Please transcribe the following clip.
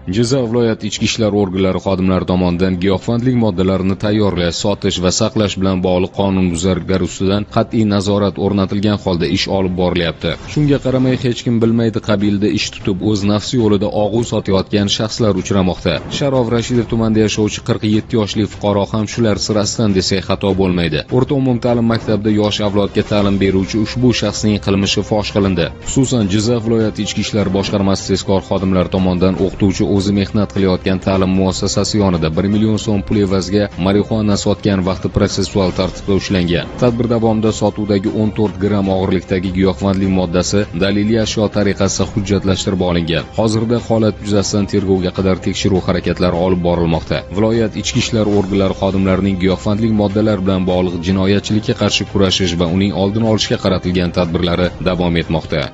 Jizzax viloyati ichki ishlar organlari xodimlari tomonidan giyohvandlik moddalarini tayyorlash, sotish va saqlash bilan bog'liq qonunbuzarliklar ustidan qat'iy nazorat o'rnatilgan holda ish olib borilyapti. Shunga qaramay hech kim bilmaydi qabilida ish tutib o'z nafsi yo'lida og'u sotayotgan shaxslar uchramoqda. Sharof Rashidov tumanida yashovchi 47 yoshli fuqaro ham shular sirasidan desak xato bo'lmaydi. O'rta umumta'lim maktabida yosh avlodga ta'lim beruvchi ushbu shaxsning qilmishi fosh qilindi. Xususan, Jizzax viloyati ichki ishlar boshqarmasi tezkor xodimlari tomonidan o'qituvchi o'zi mehnat qilayotgan ta'lim muassasasi yonida 1 million so'm pul evaziga marixuana sotgan vaqti protsessual tartibda ushlangan. Tadbir davomida sotuvdagi 14 gramm og'irlikdagi giyohvandlik moddasi daliliy ashyo tariqasida hujjatlashtirib olingan. Hozirda holat yuzasidan tergovga qadar tekshiruv harakatlari olib borilmoqda. Viloyat ichki ishlar organlari xodimlarining giyohvandlik moddalar bilan bog'liq jinoyatchilikka qarshi kurashish va uning oldini olishga qaratilgan tadbirlari davom etmoqda.